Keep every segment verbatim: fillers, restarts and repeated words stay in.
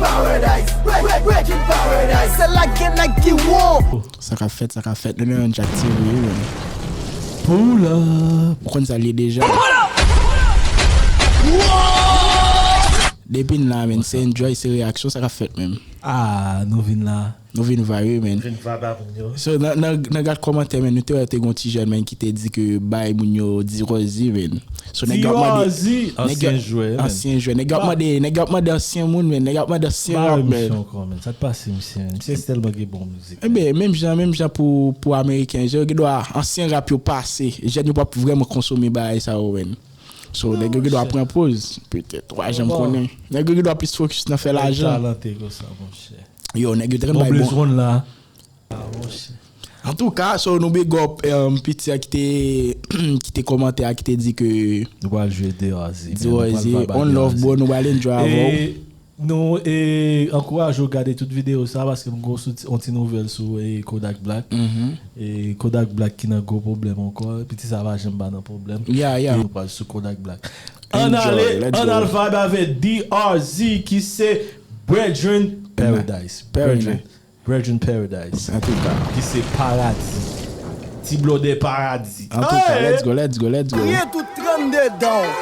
Paradise, Bredrin Paradise. Se la gen nèg ki won. Sa k ap fèt, sa k ap fèt. Nou nan yon Jack T V, wi, men. Pull up. Ou konn sa l ye deja. Depi n la, men, se enjoy, se reyaksyon, sa k ap fèt menm. Ah, nou vin la. Nou vin vibe, wi, men. Vin vibe ak moun yo. So, nan, nan, nan gad kòmantè, men, nou te wè te gon ti jèn, men, ki te di ke bay moun yo Dirozi, men. So, nèg yo ap mande, Dirozi, nèg yo, ansyen jwè, men. Ansyen jwè. Nèg yo ap mande, nèg yo ap mande ansyen moun, men. Nèg yo ap mande ansyen rap, men. Ba misye ankò, men. Sa k pase, misye? Misye tèlman gen bon mizik. Enben, menm jan, menm jan pou, pou Ameriken, jan yo gen dwa, ansyen rap yo pase. Jèn yo p ap vrèman konsome bagay sa yo, men. So, nèg yo gen dwa pran poz, petèt, ou pa janm konnen. Nèg yo gen dwa plis fokis nan fè lajan. Talante konsa, monchè. Yo, nèg yo te konn bay bon. Blaze One la. Ah, monchè. Antouka, so nou big up, um, piti a ki te, ki te kòmante a, ki te di ke nou pral jwe D R Z, man. D R Z, nou pral vibe ak one love, D R Z, bro, nou pral enjoy avè w. E, nou, e, ankouraje w gade tout videyo sa, paske m gen yon ti, yon ti nouvèl sou, e, Kodak Black. Mhm. E, Kodak Black ki nan gwo pwoblèm ankò, piti sa pa janm pa nan pwoblèm. Yeah, yeah. E nou pral sou Kodak Black. Ann ale, ann al vibe avè D R Z ki se Bredrin Paradise. Bredrin. Bredrin Paradise. Antouka. Ki se paradi. Ti blòdè paradi. Antouka, let's go, let's go, let's go. Griyen tout trannde dan w.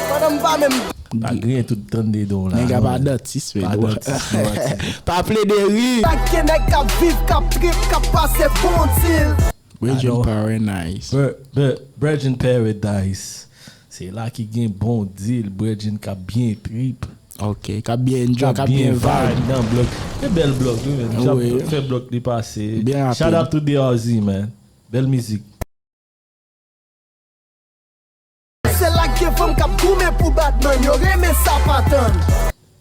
Pandan m pa menm. Pa griyen tout trannde dan w la, non. Nèg la pa dantis, men. Pa dantis, non, atis. Pa plede ri. Sa gen nèg k ap viv, k ap trip, k ap pase bon dil. Bredrin Paradise. Bre-, bre-, Bredrin Paradise. Se la ki gen bon dil, bredrin k ap byen trip. Ok, k ap byen enjoy, k ap byen vibe. K ap byen vibe nan blòk. Se bèl blòk, wi, men. Jan fè blòk li pase. Byen rapid. Shout out to D R Z, man. Bèl mizik. Se la k gen fanm k ap goumen pou badman, yo renmen sa pa tann.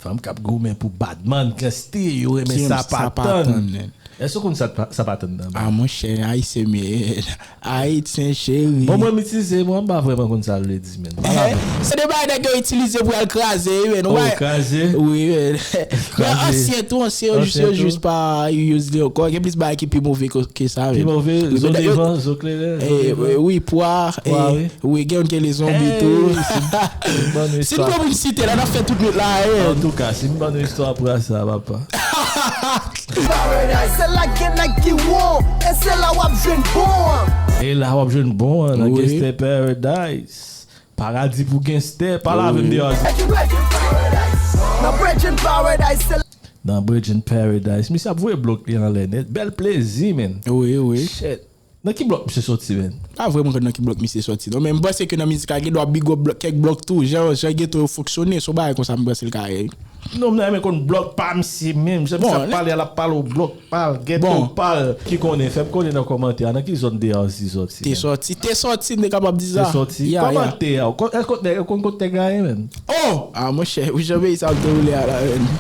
Fanm k ap goumen pou badman, gangsta, yo renmen sa pa tann. Èske w konn sa pa, sa pa tann nan? Ah, monchè, Ayisyen, men, Ayisyen cheri. Bon, mwen, m itilize, mwen, m pa vrèman konn sa l vle di, men. Se de bagay nèg yo itilize pou y al kraze, wi, men. Oh, kraze? Wi, men. Men ansyen tou, ansyen, yo jis, yo jis pa use li ankò. Gen plis bagay ki pi move ke, ke sa, men. Pi move, zo devan, zo kleren, zo devan. Wi, pwa, wi, gen youn ki rele zonbi tou. Si n pran pou n site la, n ap fè tout nwit la, wi. Antouka, si n ban nou istwa pou sa, papa. Paradise, se la gen nèg ki won, e se la w ap jwenn bon an. E la w ap jwenn bon an, nan Gangsta Paradise. Paradi pou gangsta, pale avè m deyò. Nan Bredrin Paradise, se nan Bredrin Paradise. Misye ap voye blòk li anlè nèt. Bèl plezi, men. Wi, wi. Shit. Nan ki blòk misye soti, men? Pa vrèman konn nan ki blòk misye soti, non, men m panse ke nan mizik la, gen dwa big up blòk, kèk blòk tou, jan, jan geto yo fonksyone, se yon bagay konsa m panse l ka ye. Non, m ta renmen konn blòk pa misye menm, jan misye ap pale a, l ap pale w blòk pa l, geto pa l. Ki konnen, fè m konnen nan kòmantè a, nan ki zòn D R Z soti, men. Te soti, te sòti, m te kapab di sa. Te sòti? Ya, ya. Kòmantè a, èske w konn kot nèg la ye, men? Oh! Ah, monchè, ou jan peyi sa ap dewoule a la, men.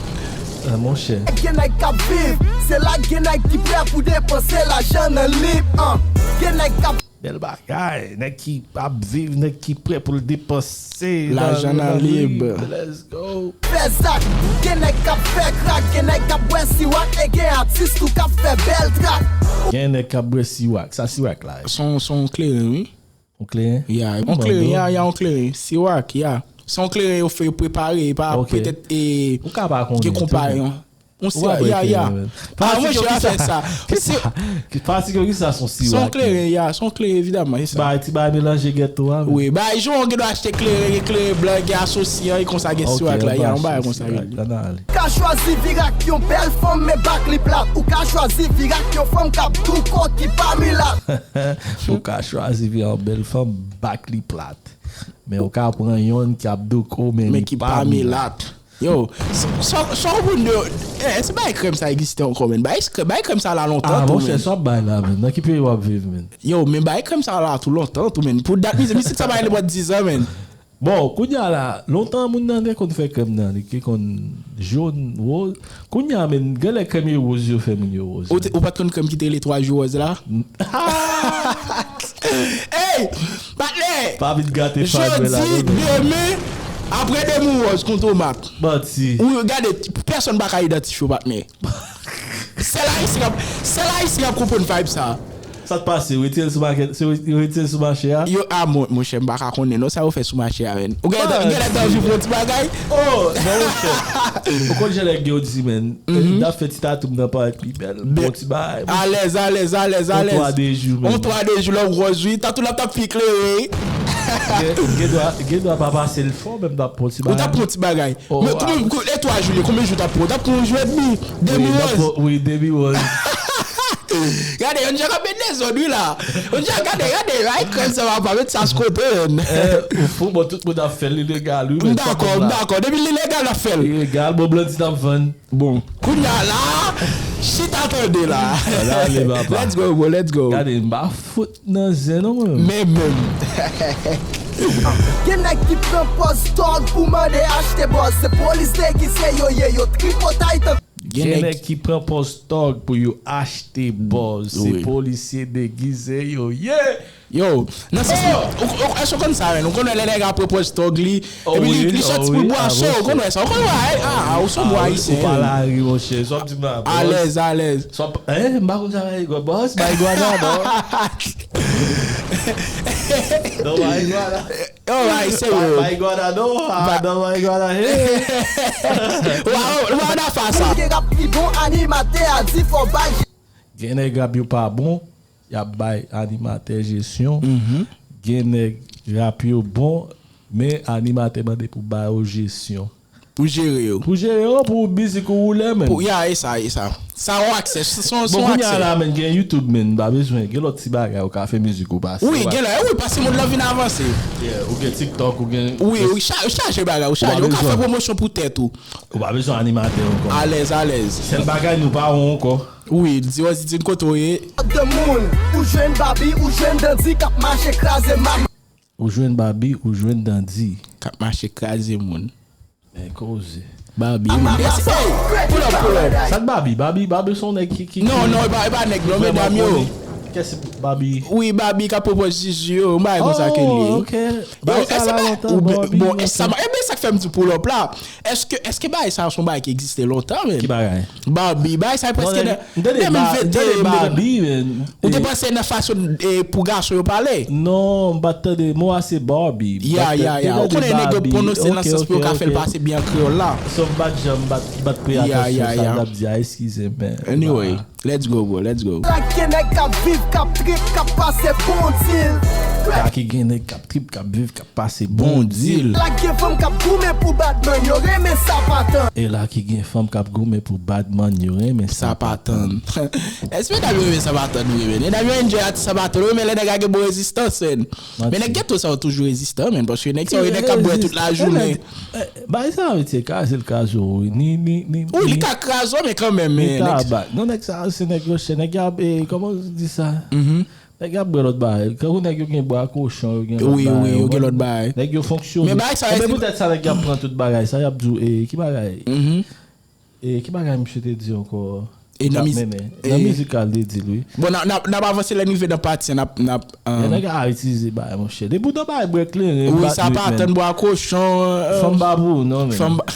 Ah, monchè. Gen nèg k ap viv, se la gen nèg ki prè pou depanse lajan nan lib, an. Gen nèg k ap. Bèl bagay, nèg ki ap viv, nèg ki prè pou l depanse lajan nan lib. Let's go. Fè zak, gen nèg k ap fè krak, gen nèg k ap bwè siwak, e gen atis tou k ap fè bèl trak. Gen nèg k ap bwè siwak, sa siwak la ye? Se yon, se yon kleren, wi. Yon kleren? Ya, yon kleren, ya, ya, yon kleren. Siwak, ya. Se yon kleren yo fè, yo prepare, e pa petèt, e, gen konpayon. Yon siwak, ya, ya. Ah, monchè, afè sa. Paske kisa se yon siwak? Se yon kleren, ya, se yon kleren, evidaman, se sa. Bay, ti bay melanje geto a, men. Wi, bay, jan w gen dwa achte kleren, gen kleren blan, gen asosi an, e konsa gen siwak la, ya, yon bagay konsa, wi. Ka chwazi viv ak yon bèl fanm, men bak li plat. Ou ka chwazi viv ak yon fanm k ap douko ki pa milat. Ou ka chwazi viv yon bèl fanm, bak li plat. Men ou ka pran yonn ki ap douko, men li pa milat. Yo, sa, sa, sa w konn de, eh, èske bagay krèm sa egziste ankò, men? Bagay krèm, bagay krèm sa la lontan tou, men. Ah, monchè, sa w ap bay la, men? Nan ki peyi w ap viv, men? Yo, men bagay krèm sa la tou lontan tou, men. Pou dat mizik, mizik sa bay nenpòt diz an, men. Bon, kounye a la, lontan moun nan te konn fè krèm nan, li te konn jòn, woz. Kounye a, men, genlè krèm yo woz yo fè moun yo woz. Ou te, ou pa t konn krèm ki te rele twa jou wòz la? Hey! Patnè! Pa vin gate fag mwen la, non, men. Jodi, demen, apre demen w wòz kon tomat. Manti. Ou gade, pèsonn pa ka idantifye w, patnè. Sèl Ayisyen k ap, sèl Ayisyen k ap konprann vibe sa. Sa t pase, retire l sou makèt, se re- retire l sou mache a. Yo, a, mon, monchè, m pa ka konnen, non, sa yo fè sou mache a, menn. Ou gen, ou gen lè t anvi pran ti bagay? Oh, non, monchè. Ou konn jan nèg yo di, menn. N ap fè ti tatou m nan parèt pi bèl. Bon ti bagay. Alèz, alèz, alèz, alèz. On twa de jou, menn. On twa de jou, lè w wòz, wi. Tatou la t ap pi klere, wi. Gen, gen dwa, gen dwa pa pase l fò, menm t ap pran ti bagay. Ou t ap pran ti bagay. Men kouman, e twa jou li, konbyen jou t ap pran? T ap pran yon jou edmi, demi wòz. Wi, demi wòz. Gade, yon jan k ap met dezòd, wi, la. Yon jan, gade, gade, ay, krèm sa va pa met sa sou kote, menn. Ou fou, bon, tout moun ap fè l ilegal, wi, men. M dakò, m dakò. Depi l ilegal, n ap fè l. Ilegal, bon, Blandi t ap vann. Bon, kounye a la, chita tande la. Let's go, bro, let's go. Gade, m pa fout nan zen, non, mwen menm. Men menm. Gen nèg ki pran pòz tòg pou mande achte bòz. Se polis degize yo ye, yo tripotay tan. Gen nèg ki pran pòz tòg pou yo achte bòz. Se polisye degize yo ye. Yo, nan sans li, ou, ou, èske w konn sa, menn? Ou konn wè lè nèg ap pran pòz tòg li, epi li, li sòti pou l bwason, ou konn wè sa, ou konn wè, a, a, ou se yon bwa ayisyen. Ou pa lari, monchè, sa w ap di m la, bòz. Alèz, alèz. Sa w ap, en, m pa konn sa, marigwa, bòz, marigwana, non. Non, marigwana. Yo, ay, serye. Marigwana, non, a, non, marigwana, he. Wa, wa, w ap fè sa. Moun ki rap pi bon, animatè a di fò bay. Gen nèg rap yo pa bon, y ap bay animatè jesyon. Gen nèg rap yo bon, men animatè mande pou ba yo jesyon. Pou jere yo. Pou jere yo, pou mizik ou woule, menn. Pou, ya, e sa, e sa. Sa yon aksè, se, se, se yon aksè. Bon, kounye a la, menn, gen YouTube, menn, m pa bezwen, gen lòt ti bagay ou ka fè mizik ou pase. Wi, gen lè, wi, paske mond lan vin avanse. Yeah, ou gen TikTok, ou gen. Wi, wi, cha-, chaje bagay, ou chaje. Ou ka fè pwomosyon pou tèt ou. Ou pa bezwen animatè ankò. Alèz, alèz. Sèl bagay nou pa wè ankò. Wi, di Rosie di n kote w ye. De moun, ou jwenn Babi, ou jwenn Dandi k ap mache kraze mama. Ou jwenn Babi, ou jwenn Dandi. K ap mache kraze moun. Men koze. Babi, wi. Ey, pull up, pull up. Sa k Babi? Babi, Babi se yon nèg ki, ki, non, non, e pa, e pa nèg, non, medam yo. Kès Babi? Wi, Babi k ap pran pòz Jiji yo, yon bagay konsa ke l ye. Oh, ok. Yo, èske ba, ou, bon, èske sa, e ben, sa k fè m di pull up la. Èske, èske bagay sa a se yon bagay ki egziste lontan, menn? Ki bagay? Babi, bagay sa e prèske nan, nan mil venteyen, menn. Ou te panse nan fason, e, pou gason yo pale? Non, m pa t tande. Mo a se Barbie. Ya, ya, ya. Ou konnen nèg yo pwononse l nan sans pou yo ka fè l pase byen an kreyòl la. Sòf m pa t janm, m pa t, m pa t peye atansyon sa n ap di a, eskize m, men. Anyway. Let's go, bro, let's go. La ki gen nèg k ap viv, k ap trip, k ap pase bon dil. La ki gen nèg k ap trip, k ap viv, k ap pase bon dil. La ki gen fanm k ap goumen pou badman, yo renmen sa pa tann. E la ki gen fanm k ap goumen pou badman, yo renmen sa pa tann. Èske medam yo renmen sa pa tann, wi, men? Medam yo enjoy atis sa pa tann, wi, men lè nèg la gen bon rezistans, men. Men nèg geto sa yo toujou rezistan, men, paske nèg sa yo, nèg k ap bwè tout lajounen. Eh, bagay sa yo, se kraze l kraze w, wi. Ni, ni, ni, wi, li ka kraze w, men kanmenm, men nèg sa yo, se nèg yo chè, nèg y ap, eh, kòman w di sa? Nèg y ap bwè lòt bagay. Kankou nèg yo gen bwa kochon, yo gen lòt bagay, yo gen lòt bagay. Nèg yo fonksyone. Men bagay sa yo, se poutèt sa nèg y ap pran tout bagay sa, y ap di w, eh, ki bagay? E ki bagay misye te di ankò? E nan mizik, nan mizik la, l te di l, wi. Bon, n a, n a, n ap avanse, lè n rive nan pati a, n ap, n ap, eh, nèg a itilize bagay, monchè. Depi w nan bagay bwè kleren, wi, sa pa tann bwa kochon, eh, fanm pa pou ou, non, men. Fanm pa.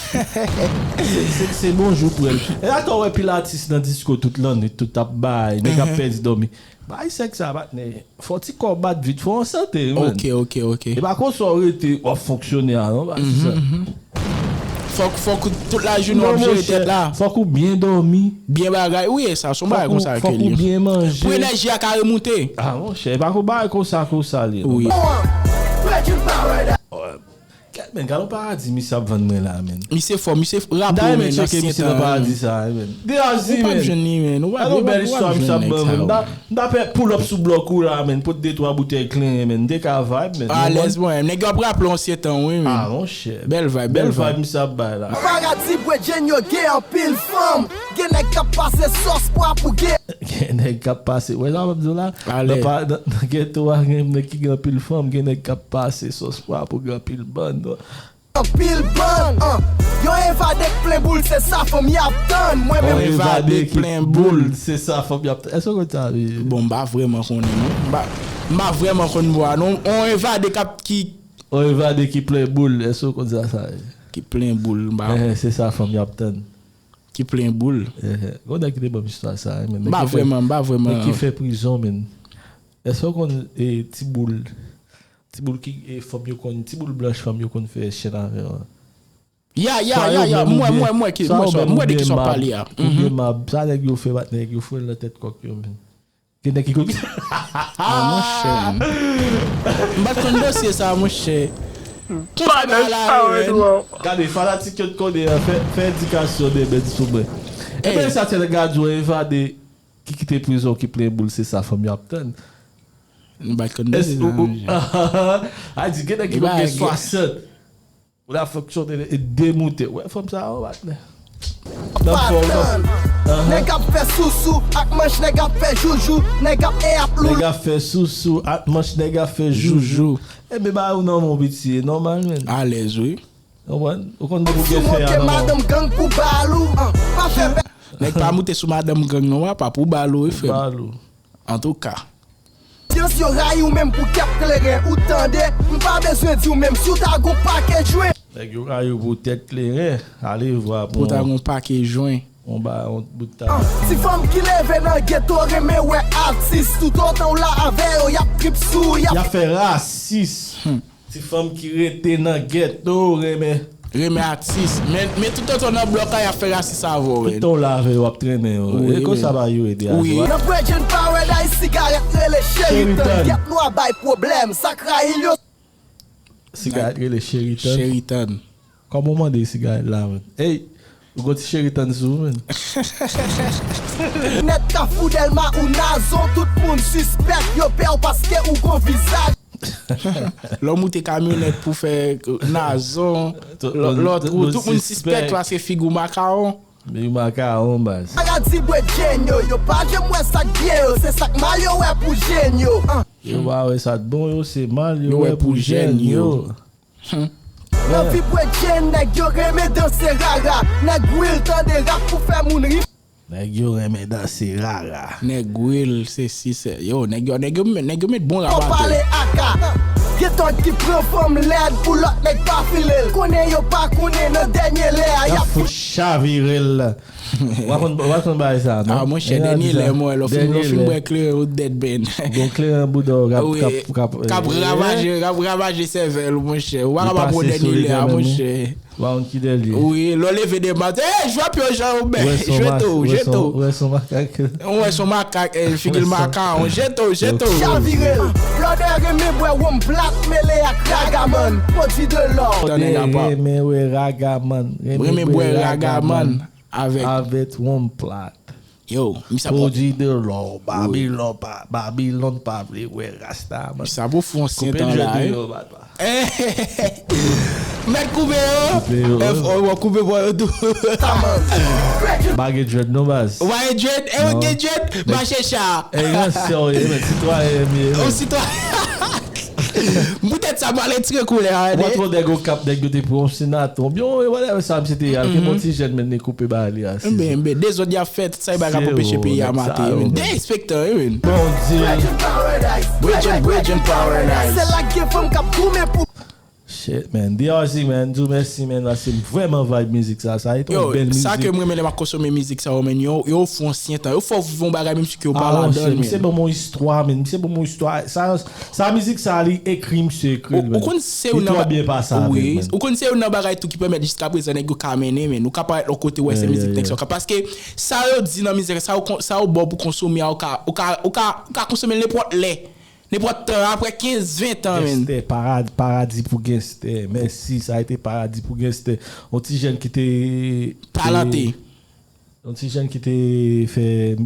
Se, se, se bonjou pou el. E atò w wè pil atis nan disko tout lannwit, tout ap bay, nèg ap pèdi dòmi. Bay sèks sa, patnè. Fò ti kò w bat vit, fò w an sante, wi, man. Ok, ok, ok. E pa konsa w rete, w ap fonksyone a, non, pa di sa. Fòk, fòk tout lajounen w ap jere tèt la. Fòk ou byen dòmi. Byen bagay. Wi, e sa, se yon bagay konsa ke l ye. Fòk ou byen manje. Pou enèji a ka remoute. Ah, monchè, e pa yon bagay konsa, konsa l ye, non. Wi. Kèt, men, gade yon paradi misye ap vann mwen la, men. Misye fò, misye raple w, men, nan ansyen tan. M ta renmen tcheke misye nan paradi sa, men. Derazi, men. Ou p ap jwenn li, men. Ou p ap jwenn nèg sa yo. Gade yon bèl istwa misye ap ban mwen. M ta, m ta fè pull up sou blòk ou la, men. Pote de twa boutèy kleren, men. M te ka vibe, men. Alèz, mwen. Nèg yo ap raple w ansyen tan, wi, men. Ah, monchè. Bèl vibe, bèl vibe. Bèl vibe misye ap bay la. Paradi bredjenn yo gen anpil fanm. Gen nèg k ap pase sòs pwa pou gen. Gen nèg k ap pase. Wè sa m ap di w la? Nan pa, nan, nan geto a, gen nèg ki gen anpil fanm, gen nèg k ap pase sòs pwa pou gen anpil bann. Anpil bann, an. Yon evade k plen boul, se sa fanm y ap tann. Mwen menm. Yon evade k plen boul, se sa fanm y ap tann. Èske w konn sa, wi? Bon, m pa vrèman konnen, non. M pa, m pa vrèman konn mo a, non. Yon evade k ap, ki. Yon evade ki plen boul, èske w konn sa, sa ye? Ki plen boul, m pa. Eh, se sa fanm y ap tann. Ki plen boul. Eh, eh. Gon nèg ki te ban m istwa sa, eh, men. M pa vrèman, m pa vrèman. Nèg ki fè prizon, men. Èske w konn, e, ti boul, ti boul ki, e, fanm yo konn, ti boul blanch fanm yo konn fè chenn avè an? Ya, ya, ya, ya, m wè, m wè, m wè ki, m wè sa, m wè de ki sa w ap pale a. Oubyen mab, sa nèg yo fè bat nèg yo foure l nan tèt kòk yo, men. Gen nèg ki konn. Ah, monchè. M pa t konn dosye sa, monchè. Gade, fanatik yo t konnen an, fè, fè edikasyon de bèt sou mwen. Ebyen, sa se nèg a di w evade ki kite prizon ki plen boul, se sa fanm yo ap tann. M pa t konn dosye sa, monchè. A di, gen nèg ki konn gen swasant. Ou la fonksyone e demoute. Wè, fanm sa yo, patnè. Pa tann. Nèg ap fè sousou ak manch, nèg ap fè joujou, nèg ap e ap loulou. Nèg ap fè sousou ak manch, nèg ap fè joujou. Ebyen, ba yo nan mon piti, e nòmal, men. Alèz, wi. Konprann? Ou konn depi w gen fè a nan men w. Madanm gang pou bal ou, pa fè bè. Nèg pa moute sou madanm gang, non, apa, pou bal ou, wi, frè m. Pou bal ou. Antouka. Pyans yo rayi w menm pou kèk kleren, ou tande? M pa bezwen di w menm si w ta gon pakèt jwen. Nèg yo rayi w pou tèt kleren, ale vwa pou. Pou ta gon pakèt jwen. On ba, on bout ta. Ah, ti fanm ki leve nan geto renmen wè atis, toutotan w la avè yo, y ap trip sou, y ap. Y ap fè rasis. Hmm. Ti fanm ki rete nan geto renmen. Renmen atis. Men, men toutotan w nan blòk la, y ap fè rasis avè w, men. Toutan w la avè yo, w ap trennen yo. Wi, men. E konsa ba yo ede a. Wi. Nan Bredjen Paradise, sigarèt rele Sheritan. Sheritan. Gèt nwa bay pwoblèm, sa k rayi l yo. Sigarèt rele Sheritan. Sheritan. Kòman w mande sigarèt la, men? Ey, ou gon ti Sheritan sou ou, men. Nèt Kafou Dèlma ou Nazon, tout moun sispèk, yo pè w paske ou gon vizaj. Lè w moute kamyonèt pou fè Nazon, lòt wout, tout moun sispèk paske figi w makawon. Figi makawon, baz. Paradi bwè djenn yo, yo pa janm wè sa k byen yo, se sa k mal yo wè pou jèn yo. Yo pa wè sa k bon yo, se mal yo wè pou jèn yo. Nan vi bwè djenn, nèg yo renmen danse rara. Nèg wil tande rap pou fè moun ri. Nèg yo renmen danse rara. Nèg wil, se si, se, yo, nèg yo, nèg yo, nèg yo met bon rap atè. Pale aka. Gen tòg ki pran fanm lèd pou lòt nèg pa file l. Konnen yo pa konnen nan dènye lè a, y ap fout chavire l. Ou pa konn, ou pa konn bagay sa, non? Ah, monchè, dènye lè, mwen, lè w fin, lè w fin bwè kleren, ou dead, man. Gon kleren bouda w k ap, k ap, k ap, k ap ravaje, k ap ravaje sèvèl ou, monchè. Ou pa ka pa pran dènye lè a, monchè. Ou pa konn ki lè l ye. Wi, lè w leve demen maten, ey, jwèt yo jan ou bè, jete w, jete w. Ou wè se yon makak. Ou wè se yon makak, eh, figi l makawon, jete w, jete w. Chavire l. Blòdè renmen bwè wonm plat mele ak ragaman, pwodui de lò. Blòdè renmen wè ragaman, renmen bwè ragaman avèk wonm plat. Yo, misye ap. Pwodui de lò, Babilòn pa, Babilòn pa vle wè rasta, man. Misye ap ofri yon sent an la, wi. Mèt koupe yo. Koupe yo. F O, w koupe bò yo tou. Pa gen dread non, baz. Ou pa gen dread? E ou gen dread? Mache cha. E yon sitwayen, men, sitwayen, men. Yon sitwayen. Poutèt sa, m pral retire koulè a. Ou pa twò nèg Okap, nèg yo te pran yon senatè. Byen, whatever sa, misye te ye a. Te bon ti jèn, men, li koupe bagay li a. Enben, enben, dezòd y ap fè, tout sa, e bagay pou peche peyi a mate. Derespektan, wi, men. Bondye. Bredjen, Bredjen Paradise. Se la k gen fanm k ap goumen pou. Shit, man. D R Z, man, di w mèsi, man, paske m vrèman vibe mizik sa. Sa e yon bèl mizik. Yo, sa ke m renmen lè m ap konsome mizik sa yo, man, yo, yo fè w ansyen tan. Yo fè w viv yon bagay, menm si ke w pa ladan l, man. Misye ban m yon istwa, man. Misye ban m yon istwa. Sa, sa mizik sa, li ekri, misye ekri l, man. Ou konn se youn nan ba-, wi, ou konn se youn nan bagay tou ki pèmèt jiskaprezan nèg yo ka mennen, man. Ou ka parèt lòt kote, w wè se mizik nèg sa yo ka. Paske sa yo di nan mizik, sa yo kon-, sa yo ba w pou konsome a, ou ka, ou ka, ou ka, ou ka konsome l nenpòt lè. Nenpòt tan, apre kenz, ven tan, man. Genstè, parad-, paradi pou genstè. Mèsi, sa a été paradi pou genstè. Yon ti jèn ki te, te talante. Yon ti jèn ki te fè,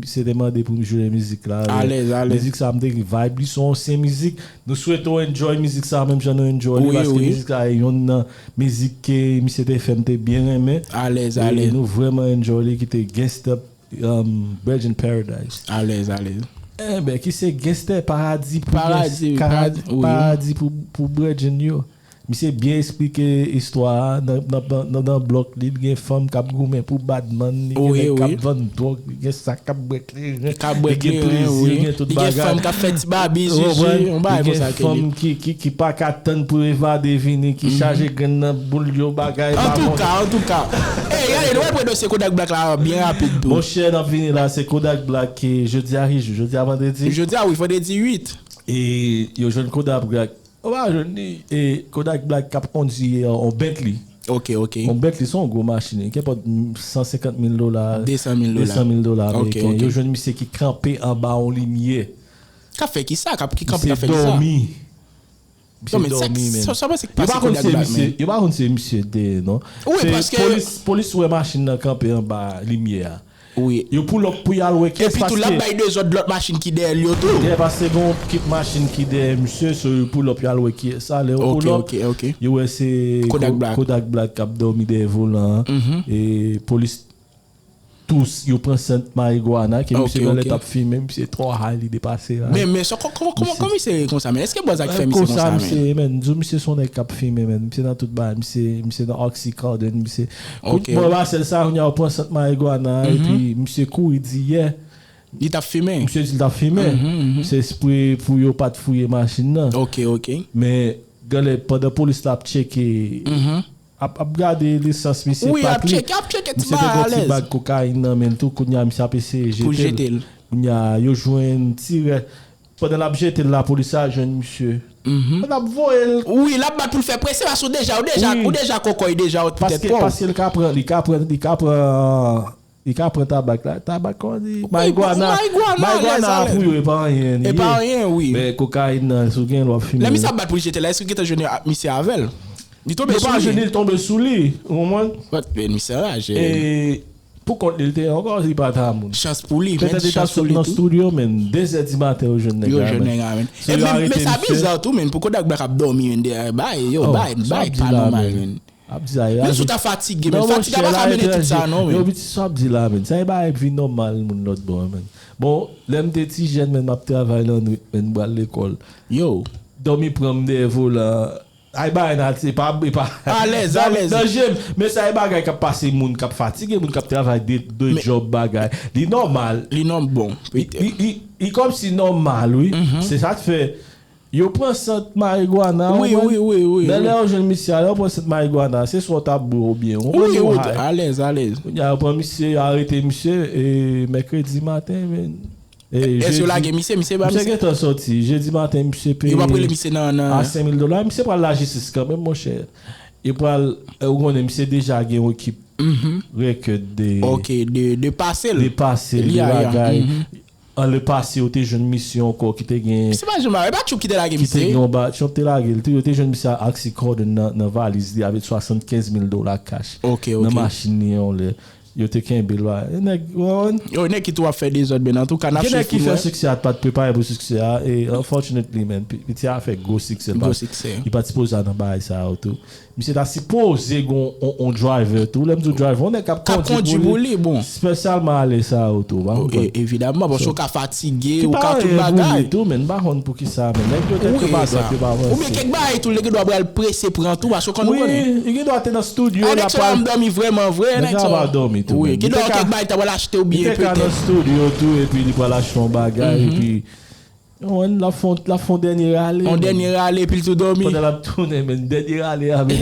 se te mande pou m jwe mizik la. Alèz, alèz. Mizik sa a, m te vibe li, se yon ansyen mizik. Nou swete w enjoy mizik sa a, menm jan nou enjoy li, paske mizik sa a, e yonn nan mizik ke misye te fè, m te byen renmen. Alèz, alèz. E nou vrèman enjoy li, ki te Genstè. Um, Bredjen Paradise. Alèz, alèz. Enben, ki se Genstè paradi pou paradi, paradi pou, pou Bredjen yo. Misye byen eksplike istwa a nan, nan, nan, nan blòk li, li gen fanm k ap goumen pou badman, li gen nèg k ap vann dwòg, li gen sa k ap bwè kleren, li gen plezi, li gen tout bagay. Li gen fanm k ap fè ti babizouzi, yon bagay konsa ke li. Li gen fanm ki, ki, ki pa ka tann pou evade vini, ki chaje grenn nan boul yo, bagay pa bon. Antouka, antouka. Ey, gade, nou pral pran dosye Kodak Black la byen rapid tou. Monchè, n ap vini la, se Kodak Black ki jodi a ki jou? Jodi a vandredi? Jodi a, wi, vandredi uit. E yo jwenn Kodak Black. Yo pa jwenn li. E Kodak Black k ap kondui yon Bentley. Ok, ok. Yon Bentley, se yon gwo machin. Li gen pòt san senkant mil dola. Desan mil dola. Desan mil dola Ok, ameriken. ok. Yo jwenn misye ki kanpe anba yon limyè. K ap fè kisa? K ap ki kanpe Misye k ap fè kisa? Dòmi. Non, men sa, Dòmi, sa, men. sa, sa, sa ki Yo pase pa konn Kodak se Black, misye, men. Yo pa konn se misye dèyè, non. Wi, Se paske polis, polis wè machin nan kanpe anba limyè a. Wi. Yo pull up pou y al wè kiyès. Epi tou, l ap Paske bay dezòd lòt machin ki dèyè l yo tou. Yeah, paske gen yon kit machin ki dèyè misye, so yo pull up y al wè kiyès sa. Lè yo Ok, pull up, ok, ok. Yo wè se Kodak Ko- Black. Kodak Black k ap dòmi dèyè volan an. Mhm. E polis tous, yo pran sant marigwana, ke Ok, misye nan lè ok. T ap fimen, misye twò high, li depase la. Men, men, so, kò- kòman kòman kòman misye konsa, men? Èske bòz ak fè misye Konsa, konsa, men? Misye, men, di w misye se yon nèg k ap fimen, men. Misye nan tout bagay, misye, misye nan oxycodone, misye. Ok. Bon, ba sèl sa, kounye a yo pran sant marigwana, epi misye kouri di, yeah. Li t ap fimen. Misye di l t ap fimen. Mhm, mhm. Se espre pou yo pa t fouye machin nan. Ok, ok. Men, genlè, pandan polis la ap tcheke, Mhm. ap, ap gade lesans misye, Wi, pak ap li. tcheke, ap tcheke ti Misye te bagay gen yon ti alèz. Bag kokayin nan men l tou, kounye a misye ap eseye Pou jete l. Jete l. Kounye a, yo jwenn ti rès. Pandan l ap jete l, lapolis la jwenn misye. Mhm. Pandan l ap voye l. Wi, l ap bat pou l fè prese, paske ou deja, ou deja, Wi. Ou deja kòkòy deja, ou poutèt Paske, pa w. Paske l ka pran, li ka pran, li ka pran, li ka pran tabak la. Tabak, kòman di? Marigwana. Marigwana, Marigwana alèz, alèz. Pou yo, e pa anyen. E pa anyen, wi. Men kokayin nan, si w gen, w ap fimen. Lè misye ap bat pou l jete la, èske w gentan jwenn misye avè l? Li tonbe Yo sou pa jwenn li. Li, l tonbe sou li. Ou konprann? But, men misye raje. E pou kont li, l te ankò, li pa ta moun. Chans pou li, men Petèt li ta chans pou sot li nan tou. Estidyo, men, de zè di maten, yo jwenn nèg Yo la, jwenn men. nèg la, men. So, E yo men, arete men sa misye. Biza tou, men, pou Kodak Black ap dòmi, men, de, bay, yo, Oh, bay, sa bay, ap di pa la, men. Menm. Ap di sa, yo Men arete sou ta fatige, men Non, fatig a pa monchè, ka la, mennen tout sa, non, yo, men. Piti, sa ap di la, men. Sa e bagay vin nòmal, moun lòt bò, men. Bon, lè m te ti jèn, men, m ap travay lannwit, men, m pral lekòl. Yo. Dòmi pran m dèyè volan. Ay, bagay nan, se pa, e pa. Alèz, Nan, alèz. Nan je m. Men sa e bagay k ap pase moun k ap fatige, moun k ap travay de, de Men- job bagay. Li nòmal. Li non bon. Li, li, li, li kòmsi nòmal, wi. Se sa k fè yo pran sant marigwana. Wi, Ou konprann? wi, wi, wi, Nan wi. Lè yo jwenn misye a, lè yo pran sant marigwana, se swa w t ap bwè oubyen. Ou konprann? Wi, Ou wi, high. Alèz, alèz. Kounye a, yo pran misye, yo arete misye, e, mèkredi maten, men. E, Èske yo jedi, lage misye? Misye pa Misye misye? Gentan sòti. Jedi maten, misye peye. Yo pa prele misye nan, nan A senk mil dola. Misye pral lajistis kanmenm, monchè. Yo pral, e, ou konnen, misye deja gen yon ekip rekèt de, Ok, de, de pase l. de pase l, de Ya, ya. bagay. Mhm. An le pase, yo te jwenn misye ankò ki te gen. Se pa jan mare, e pa Tchoup ki te lage Ki te misye. Gen yon ba, Tchoup te lage l tou, yo te jwenn misye ak oxycodone nan, nan valiz li avèk swasannkenz mil dola cash. Ok, Nan ok. Machin li yon lè. Yo te kenbe l la. E nèg, ou konprann? Yo, nèg ki tou ap fè dezòd, men an tou ka, n ap Gen nèg ki swiv fè pou wè. Siksè a, pa t prepare pou Siksè a, e unfortunately, man, pi- piti a fè gwo siksè. Gwo siksè. Li pa t sipoze al nan bagay sa yo tou. Misye ta sipoze gen on, on driver tou. Lè m di w driver, on nèg k ap K ap kondui pou li, bon. Espesyalman alè sa yo tou, pa Oh, konprann. e- evidaman, paske ou ka fatige, Ki ou ka pa tout anyen pou li bagay. Tou, men m pa konn pou ki sa, men nèg yo tèt yo pa dwat, yo pa avanse. Oubyen kèk bagay tou, nèg yo dwa pral prese pran tou, paske ou konn ou Wi, konnen. Li gen dwa te nan studio, A, l nèg ap sa yo ap dòmi vrèman vre, Nèg nèg sa sa pa yo. Dòmi tou, Wi, men. gen Li dwa te ka- kèk bagay ta pral achte Li oubyen te ka nan petèt. Studio tou, epi li pral achte yon bagay, epi. Ou konprann, l ap fè yon, l ap fè yon dènye rale. Yon dènye rale, epi l tou dòmi. Pandan l ap tounen, men dènye rale a, men.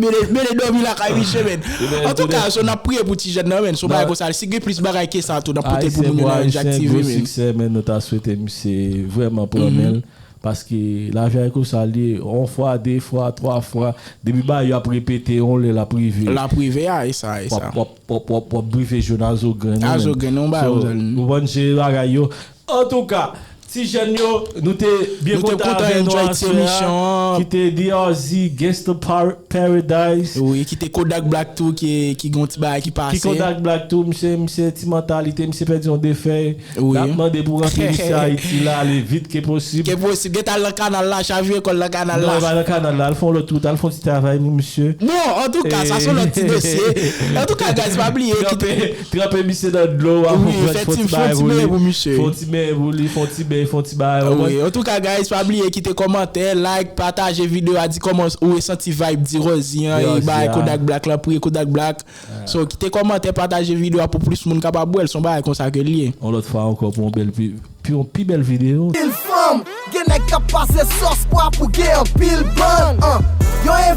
Mele, mele dòmi lakay misye, men. Men Antouka, tounen. So n ap priye pou ti jèn nan, men. Se yon bagay Nan- konsa, si gen plis bagay ke sa tou, n ap pote l pou Ayisyen moun yo pou nan Ayisyen, React T V, gwo men. Siksè, men, nou ta swete misye vrèman pran men l. Paske lavi a konsa li ye, yon fwa, de fwa, twa fwa, depi bagay yo ap repete, yon lè l ap rive. L ap rive a, e sa, e W ap, sa. w ap, w ap, w ap, w ap brive je w nan zo grenn ou, A zo men. grenn ou, ba, So, ou zòn. Ou konprann, se bagay yo. Antouka, ti jèn yo, nou te byen Nou te kontan kontan avè nou enjoy ti aswè a, emisyon an. Ki te D R Z, Gangsta Par- Paradise. Wi, ki te Kodak Black tou, ki, ki gen yon ti bagay ki pase. Ki Kodak Black tou, misye, misye ti mantalite, misye pèdi yon de fèy. Wi. N ap mande pou rantre misye Ayiti la, ale vit ke posib. Ke posib, gen t al nan kanal la, chavire kò l nan kanal Non, la. e pa nan kanal la, al fè yon lòt wout, al fè yon ti travay pou misye. Bon, antouka, sa se yon lòt ti dosye. Antouka, guys, pa bliye kite. Tranpe, tranpe misye nan dlo, a Wi, konprann, fè fè yon ti, ti fè yon bagay ti pou men li. Pou misye. Fè yon ti men pou li, fè yon ti men, fè yon ti bagay. Ah, Ou wi, konprann? Antouka, guys, pa bliye kite kòmantè, like, pataje videyo a, di kòman ou resanti vibe D R Z an, e D R Z bay a. Kodak Black la, priye Kodak Black. So, kite kòmantè, pataje videyo a pou plis moun kapab wè l, se yon bagay konsa ke l ye. Yon lòt fwa ankò pou yon bèl pi, pi, yon pi bèl videyo. Pil fanm, gen nèg k ap pase sòs pwa pou gen anpil bann. An, yo